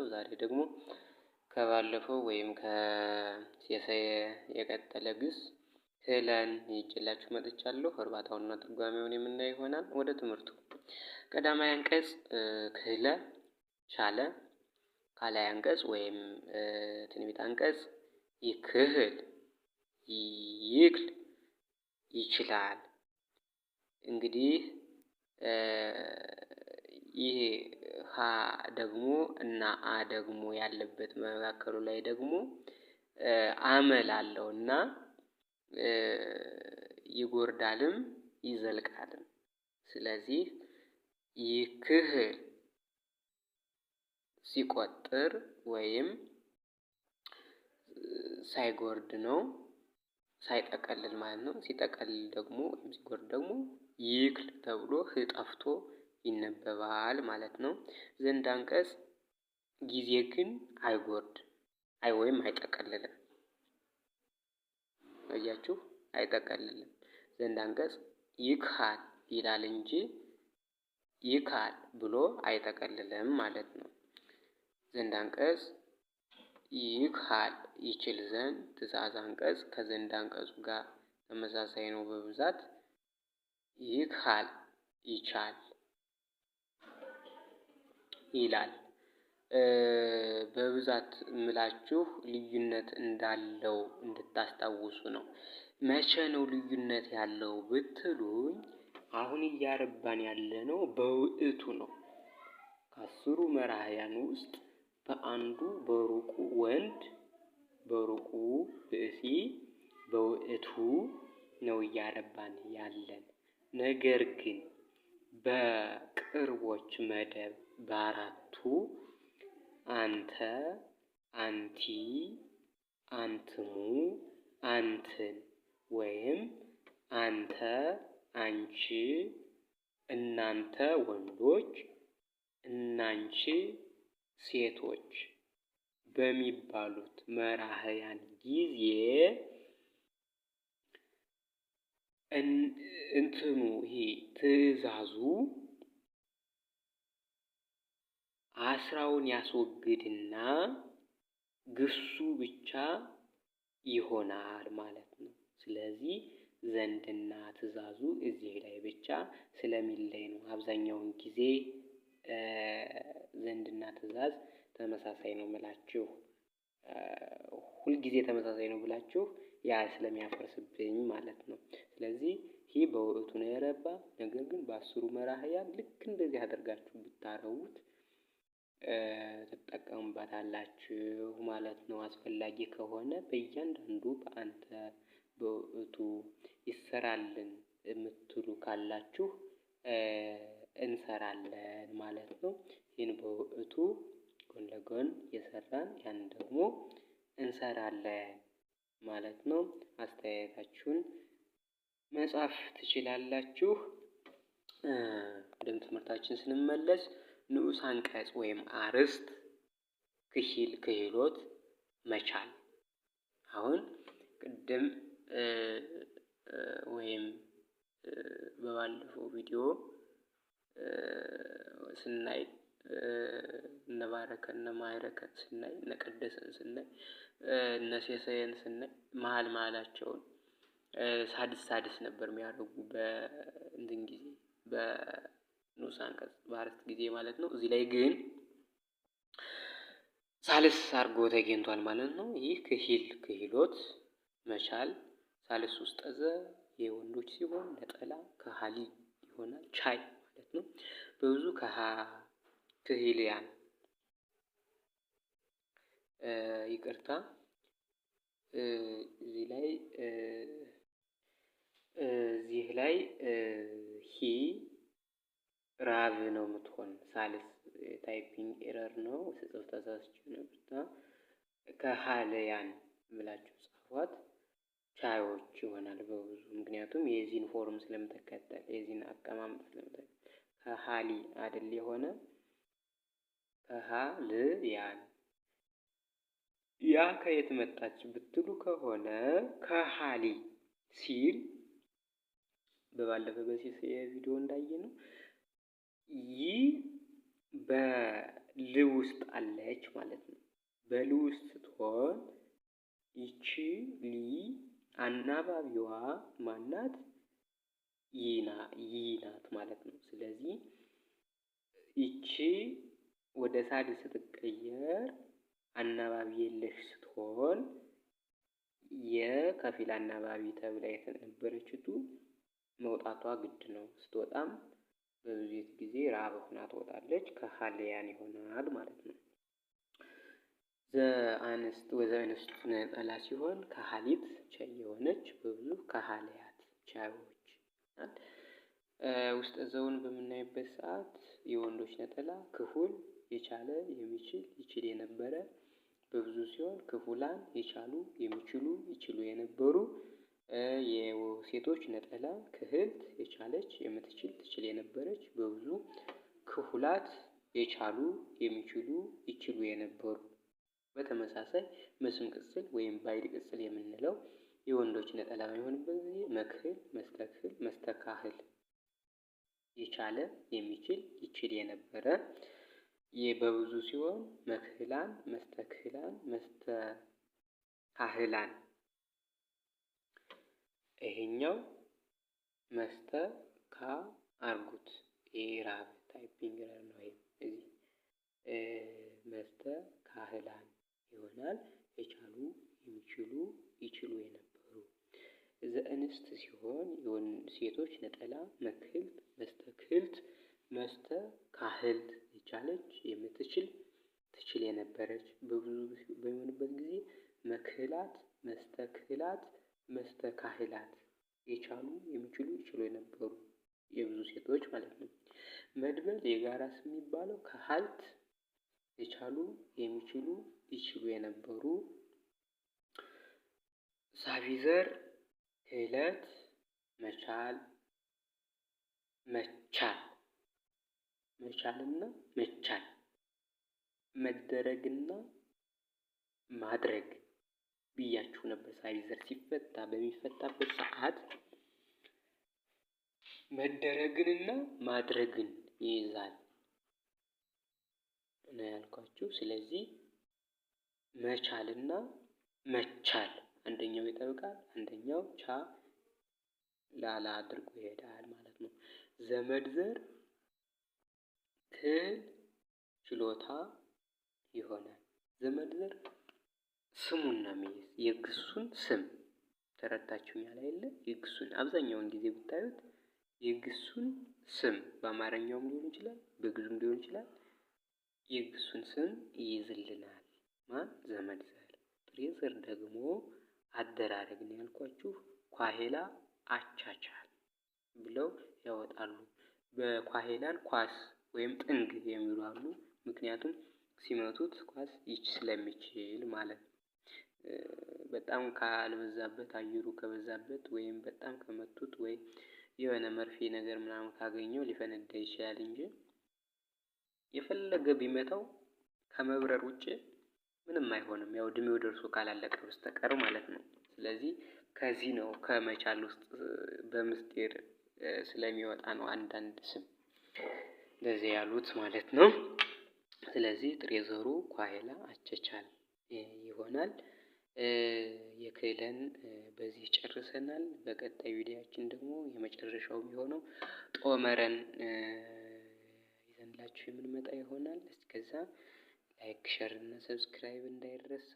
ዛሬ ደግሞ ከባለፈው ወይም ከሴሰየ የቀጠለ ግስ ህለን ይዤላችሁ መጥቻለሁ። እርባታውንና ትርጓሜውን የምናየው ይሆናል። ወደ ትምህርቱ ቀዳማዊ አንቀጽ ክህለ ቻለ፣ ካልአይ አንቀጽ ወይም ትንቢት አንቀጽ ይክህል ይክል ይችላል። እንግዲህ ይሄ ሀ ደግሞ እና አ ደግሞ ያለበት መካከሉ ላይ ደግሞ አመል አለው እና ይጎርዳልም ይዘልቃልም። ስለዚህ ይክህል ሲቆጥር ወይም ሳይጎርድ ነው፣ ሳይጠቀልል ማለት ነው። ሲጠቀልል ደግሞ ወይም ሲጎርድ ደግሞ ይክል ተብሎ ህ ጠፍቶ ይነበባል ማለት ነው። ዘንድ አንቀጽ ጊዜ ግን አይጎርድ አይ ወይም አይጠቀልልም። አያችሁ፣ አይጠቀልልም። ዘንድ አንቀጽ ይክሃል ይላል እንጂ ይካል ብሎ አይጠቀልልም ማለት ነው። ዘንድ አንቀጽ ይካል ይችል ዘንድ፣ ትእዛዝ አንቀጽ ከዘንድ አንቀጹ ጋር ተመሳሳይ ነው በብዛት ይካል ይቻል ይላል። በብዛት ምላችሁ ልዩነት እንዳለው እንድታስታውሱ ነው። መቼ ነው ልዩነት ያለው ብትሉኝ፣ አሁን እያረባን ያለነው በውእቱ ነው። ከአስሩ መራሕያን ውስጥ በአንዱ በሩቁ ወንድ በሩቁ ብእሲ በውእቱ ነው እያረባን ያለን። ነገር ግን በቅርቦች መደብ በአራቱ አንተ፣ አንቲ፣ አንትሙ፣ አንትን ወይም አንተ፣ አንቺ፣ እናንተ ወንዶች፣ እናንቺ ሴቶች በሚባሉት መራሕያን ጊዜ እንትኑ ይሄ ትዕዛዙ አስራውን ያስወግድና ግሱ ብቻ ይሆናል ማለት ነው። ስለዚህ ዘንድና ትዕዛዙ እዚህ ላይ ብቻ ስለሚለይ ነው። አብዛኛውን ጊዜ ዘንድና ትዕዛዝ ተመሳሳይ ነው የምላችሁ። ሁልጊዜ ተመሳሳይ ነው ብላችሁ ያ ስለሚያፈርስብኝ ማለት ነው። ስለዚህ ይህ በውእቱ ነው የረባ። ነገር ግን በአስሩ መራሕያን ልክ እንደዚህ አድርጋችሁ ብታረቡት ትጠቀሙበታላችሁ ማለት ነው። አስፈላጊ ከሆነ በእያንዳንዱ በአንተ በውእቱ ይሰራልን የምትሉ ካላችሁ እንሰራለን ማለት ነው። ይህን በውእቱ ጎን ለጎን እየሰራን ያን ደግሞ እንሰራለን ማለት ነው። አስተያየታችሁን መጻፍ ትችላላችሁ። ወደ ትምህርታችን ስንመለስ ንዑስ አንቀጽ ወይም አርዕስት ክሂል ክህሎት መቻል። አሁን ቅድም ወይም በባለፈው ቪዲዮ ስናይ እነ ባረከ እነ ማዕረከን ስናይ እነ ቀደሰን ስናይ እነ ሴሰየን ስናይ መሀል መሀላቸውን ሳድስ ሳድስ ነበር የሚያደርጉ በእንትን ጊዜ በንዑስ አንቀጽ በአርዕስት ጊዜ ማለት ነው። እዚህ ላይ ግን ሳልስ አድርጎ ተገኝቷል ማለት ነው። ይህ ክሂል ክህሎት መቻል ሳልስ ውስጠ ዘ የወንዶች ሲሆን ነጠላ ከሀሊ ይሆናል ቻይ ማለት ነው። በብዙ ከሀ ክሂልያን ይቅርታ እዚህ ላይ እዚህ ላይ ሂ ራብ ነው የምትሆን ሳልስ typing error ነው ስጽፍ ተሳስቼ ነው። ከሀልያን ብላችሁ ጻፏት። ቻዮች ይሆናል በብዙ ምክንያቱም የዚህን form ስለምትከተል የዚህን አቀማመጥ ስለምትከተል ከሀሊ አይደል የሆነ ከሀልያን ያ ከየት መጣች ብትሉ ከሆነ ከሀሊ ሲል በባለፈ በሲሲ ቪዲዮ እንዳየነው ይህ በል ውስጥ አለች ማለት ነው። በል ውስጥ ስትሆን ይቺ ሊ አናባቢዋ ማናት? ይና ይናት ማለት ነው። ስለዚህ ይቺ ወደ ሳድስ ስትቀየር አናባቢ የለሽ ስትሆን የከፊል አናባቢ ተብላ የተነበረችቱ መውጣቷ ግድ ነው። ስትወጣም በብዙ ጊዜ ራብ ሆና ትወጣለች። ከሀልያን ይሆናል ማለት ነው። ዘአንስት ወዘአንስት ነጠላ ሲሆን ከሀሊት ቸይ የሆነች በብዙ ከሀልያት ቻዮች። ውስጠ ዘውን በምናይበት ሰዓት የወንዶች ነጠላ ክፉል የቻለ የሚችል ይችል የነበረ በብዙ ሲሆን ክፉላን የቻሉ የሚችሉ ይችሉ የነበሩ። የሴቶች ነጠላ ክህልት የቻለች የምትችል ትችል የነበረች በብዙ ክሁላት የቻሉ የሚችሉ ይችሉ የነበሩ። በተመሳሳይ ምስም ቅጽል ወይም ባዕድ ቅጽል የምንለው የወንዶች ነጠላ በሚሆንበት ጊዜ መክህል መስተክህል መስተካህል የቻለ የሚችል ይችል የነበረ። በብዙ ሲሆን መክህላን መስተክህላን መስተካህላን። ይሄኛው መስተካ አርጉት ኤራብ typing error ነው። ይሄ እዚህ መስተካህላን ይሆናል። የቻሉ የሚችሉ ይችሉ የነበሩ። ዘእንስት ሲሆን ሴቶች ነጠላ መክህልት መስተክህልት መስተካህልት የቻለች የምትችል ትችል የነበረች። በብዙ በሚሆንበት ጊዜ መክህላት መስተክህላት መስተካህላት የቻሉ የሚችሉ ይችሉ የነበሩ የብዙ ሴቶች ማለት ነው። መድብል የጋራ ስም የሚባለው ከሀልት የቻሉ የሚችሉ ይችሉ የነበሩ። ሳቢዘር ክህለት መቻል መቻል መቻልና መቻል መደረግና ማድረግ ብያችሁ ነበር። ሳቢዘር ሲፈታ በሚፈታበት ሰዓት መደረግንና ማድረግን ይይዛል ነው ያልኳችሁ። ስለዚህ መቻልና መቻል አንደኛው ይጠብቃል፣ አንደኛው ቻ ላላ አድርጎ ይሄዳል ማለት ነው። ዘመድ ዘር ክህል ችሎታ ይሆናል። ዘመድ ዘር ስሙን ነው የሚይዝ የግሱን ስም ተረድታችሁኛል አይደለ? የግሱን አብዛኛውን ጊዜ ብታዩት የግሱን ስም በአማርኛውም ሊሆን ይችላል በግዕዙም ሊሆን ይችላል። የግሱን ስም ይይዝልናል። ማን? ዘመድ ዘር። ጥሬ ዘር ደግሞ አደራረግ ነው ያልኳችሁ። ኳሄላ አቻቻል ብለው ያወጣሉ። በኳሄላን ኳስ ወይም ጥንግ የሚሉ አሉ። ምክንያቱም ሲመቱት ኳስ ይች ስለሚችል ማለት ነው። በጣም ካልበዛበት አየሩ ከበዛበት ወይም በጣም ከመቱት ወይ የሆነ መርፌ ነገር ምናምን ካገኘው ሊፈነዳ ይችላል እንጂ የፈለገ ቢመታው ከመብረር ውጪ ምንም አይሆንም። ያው እድሜው ደርሶ ካላለቀ በስተቀር ማለት ነው። ስለዚህ ከዚህ ነው ከመቻል ውስጥ በምስጢር ስለሚወጣ ነው አንዳንድ ስም እንደዚህ ያሉት ማለት ነው። ስለዚህ ጥሬ ዘሩ ኳሄላ አቸቻል ይሆናል። የክህለን በዚህ ጨርሰናል። በቀጣይ ቪዲዮአችን ደግሞ የመጨረሻው የሚሆነው ጦመረን ይዘንላችሁ የምንመጣ ይሆናል። እስከዛ like፣ share እና subscribe እንዳይረሳ።